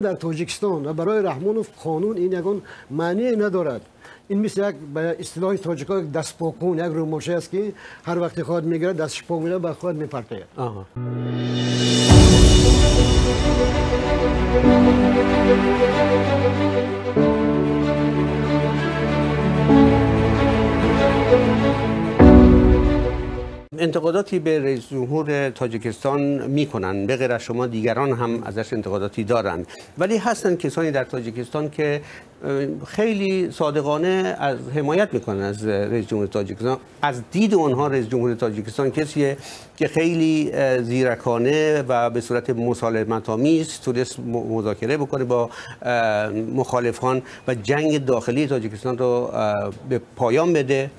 Дар Тоҷикистон ва барои Раҳмонов қонун ин ягон маъние надорад. Ин мисли як ба истилоҳи тоҷикҳо як дастпокун, як рӯмоше аст, ки ҳар вақте хоҳад мегирад, дасташ пок мекунад, баъд хоҳад мепартояд. انتقاداتی به رئیس جمهور تاجیکستان میکنن، به غیر از شما دیگران هم ازش انتقاداتی دارند، ولی هستن کسانی در تاجیکستان که خیلی صادقانه از حمایت میکنن از رئیس جمهور تاجیکستان. از دید اونها رئیس جمهور تاجیکستان کسیه که خیلی زیرکانه و به صورت مسالمت‌آمیز تونست مذاکره بکنه با مخالفان و جنگ داخلی تاجیکستان رو به پایان بده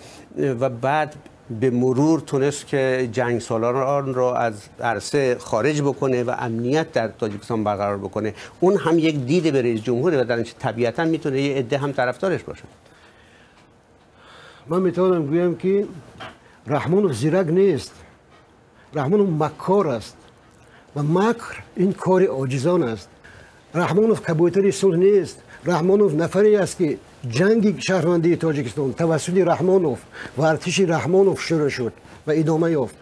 و بعد به مرور تونست که جنگ سالاران رو از عرصه خارج بکنه و امنیت در تاجیکستان برقرار بکنه. اون هم یک دید به رئیس جمهوره و در طبیعتا میتونه یه عده هم طرفدارش باشه. من میتونم گویم که رحمانوف زیرک نیست، رحمانوف مکار است و مکر این کار عاجزان است. رحمانوف کبوتر صلح نیست. رحمانوف نفری است که جنگ شهروندی تاجیکستان توسط رحمانوف و ارتش رحمانوف شروع شد و ادامه یافت.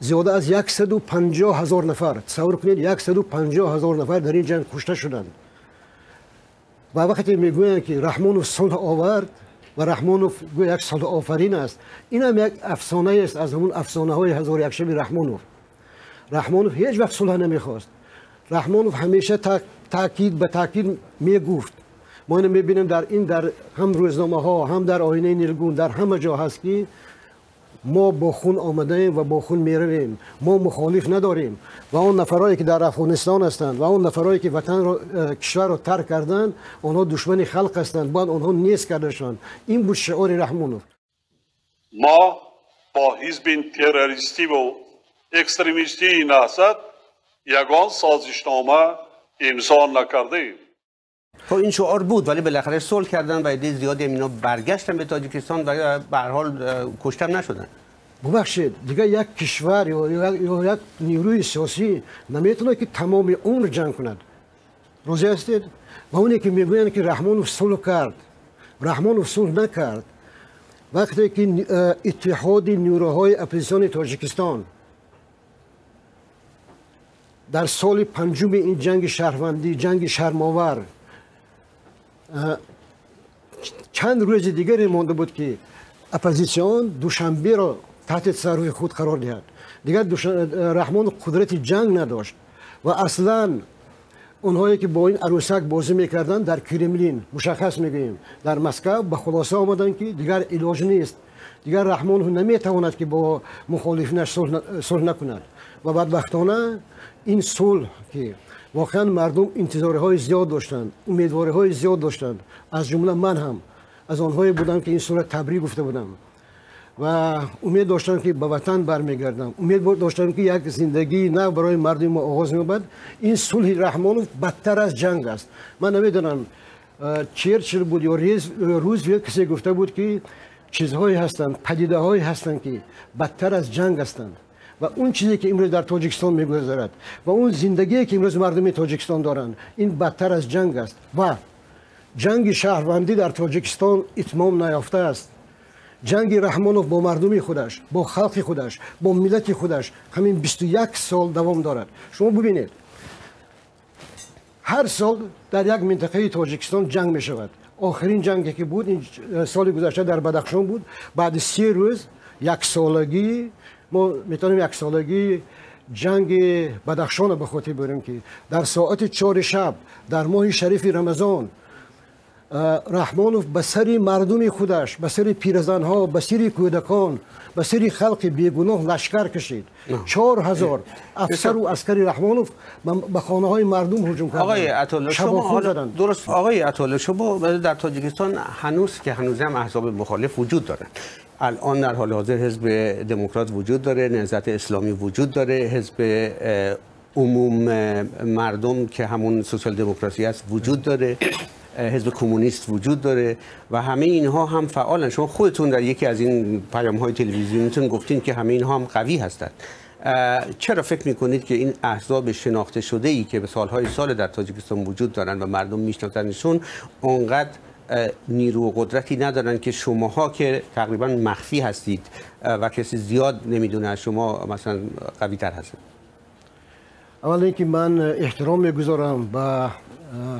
زیاده از 150,000 نفر، تصور کنید 150,000 نفر در این جنگ کشته شدند. و وقتی میگویند که رحمانوف صلح آورد و رحمانوف گویا یک صلح آفرین است، این هم یک افسانه است از همون افسانه های 1001 شب رحمانوف. رحمانوف هیچ وقت صلح نمیخواست. رحمانوف همیشه تاکید به تاکید میگفت. ما اینو میبینیم در این در هم روزنامه ها، هم در آینه نیلگون، در همه جا هست که ما با خون آمده ایم و با خون میرویم، ما مخالف نداریم و آن نفرایی که در افغانستان هستند و آن نفرایی که وطن رو، کشور رو ترک کردند، آنها دشمن خلق هستند، باید آنها نیست کرده شوند. این بود شعار رحمانوف. ما با حزب تروریستی و اکستریمیستی نهضت یگان سازشنامه امضا نکردیم. خب این شعار بود، ولی بالاخره صلح کردن و عده زیادی اینا برگشتن به تاجیکستان و به هر حال کشتم نشدن. ببخشید دیگه یک کشور یا یک نیروی سیاسی نمیتونه که تمام عمر جنگ کند. راضی هستید؟ و اونی که میگویند که رحمانوف صلح کرد، رحمانوف صلح نکرد. وقتی که اتحاد نیروهای اپوزیسیون تاجیکستان در سال پنجم این جنگ شهروندی، جنگ شرم‌آور، چند روز دیگری مانده بود که اپوزیسیون دوشنبه را تحت تصرف خود قرار دهد. دیگر رحمان قدرت جنگ نداشت و اصلا اونهایی که با این عروسک بازی میکردند در کرملین، مشخص میگوییم در مسکو، به خلاصه آمدند که دیگر علاج نیست، دیگر رحمان نمیتواند که با مخالفینش صلح نکند. و بدبختانه این صلح که واقعا مردم انتظارهای زیاد داشتند، امیدواری‌های زیاد داشتند، از جمله من هم از آنهایی بودم که این صلح تبریک گفته بودم و امید داشتم که به وطن برمیگردم، امید داشتم که یک زندگی نو برای مردم ما آغاز می‌یابد. این صلح رحمانوف بدتر از جنگ است. من نمیدونم چرچیل بود یا روزولت کسی گفته بود که چیزهایی هستند، پدیده‌هایی هستند که بدتر از جنگ هستند. و اون چیزی که امروز در تاجیکستان میگذرد و اون زندگی که امروز مردم تاجیکستان دارند، این بدتر از جنگ است. و جنگ شهروندی در تاجیکستان اتمام نیافته است. جنگ رحمانوف با مردم خودش، با خلق خودش، با ملت خودش همین 21 سال دوام دارد. شما ببینید هر سال در یک منطقه تاجیکستان جنگ می شود. آخرین جنگی که بود این سال گذشته در بدخشان بود. بعد 3 روز یک سالگی، ما میتونیم یک سالگی جنگ بدخشان رو به خاطر بریم که در ساعت 4 شب در ماه شریف رمضان رحمانوف به سر مردم خودش، به سر پیرزنها، به سر کودکان، به سر خلق بیگناه لشکر کشید. 4000 افسر و عسکر رحمانوف به خانه های مردم هجوم کردند. آقای عطاالله شما درست، آقای عطاالله شما در تاجیکستان هنوز که هنوز هم احزاب مخالف وجود دارند. الان در حال حاضر حزب دموکرات وجود داره، نهضت اسلامی وجود داره، حزب عموم مردم که همون سوسیال دموکراسی است وجود داره، حزب کمونیست وجود داره و همه اینها هم فعالن. شما خودتون در یکی از این پیام‌های تلویزیونیتون گفتین که همه اینها هم قوی هستند. چرا فکر میکنید که این احزاب شناخته شده ای که به سالهای سال در تاجیکستان وجود دارن و مردم میشناسنشون اونقدر نیرو و قدرتی ندارن که شماها که تقریبا مخفی هستید و کسی زیاد نمیدونه شما مثلا قوی تر هستید؟ اول اینکه من احترام میگذارم به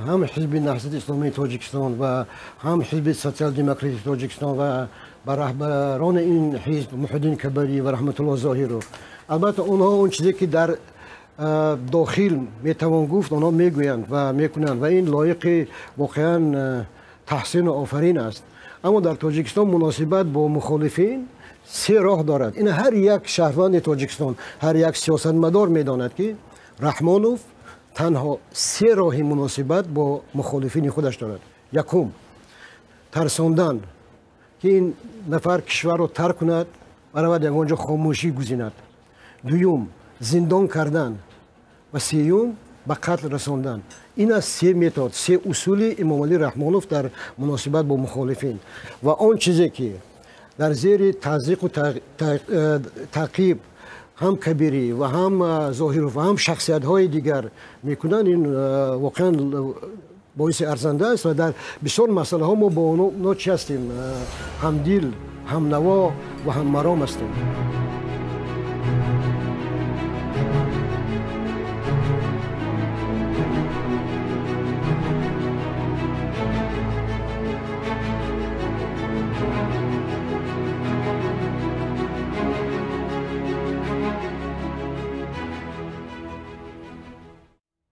هم حزب نهضت اسلامی تاجیکستان و هم حزب سوسیال دموکرات تاجیکستان و به رهبران این حزب محی‌الدین کبری و رحمت الله ظاهیروف. البته اونها اون چیزی که در داخل میتوان گفت اونها میگویند و میکنند و این لایق واقعا تحسین و آفرین است. اما در تاجیکستان مناسبت با مخالفین سه راه دارد. این هر یک شهروند تاجیکستان، هر یک سیاستمدار میداند که رحمانوف تنها سه راه مناسبت با مخالفین خودش دارد. یکم، ترساندن که این نفر کشور رو ترک کند و رود یگانجا خاموشی گزیند. دوم، زندان کردن و سیوم، به قتل رساندن. این از سه متد، سه اصول امامعلی رحمانوف در مناسبت با مخالفین. و آن چیزی که در زیر تضییق و تعقیب هم کبیری و هم ظاهیروف و هم شخصیت های دیگر میکنن، این واقعا باعث ارزنده است و در بسیار مسئله ها ما با اونا چی هستیم؟ همدل، همنوا و هم مرام هستیم.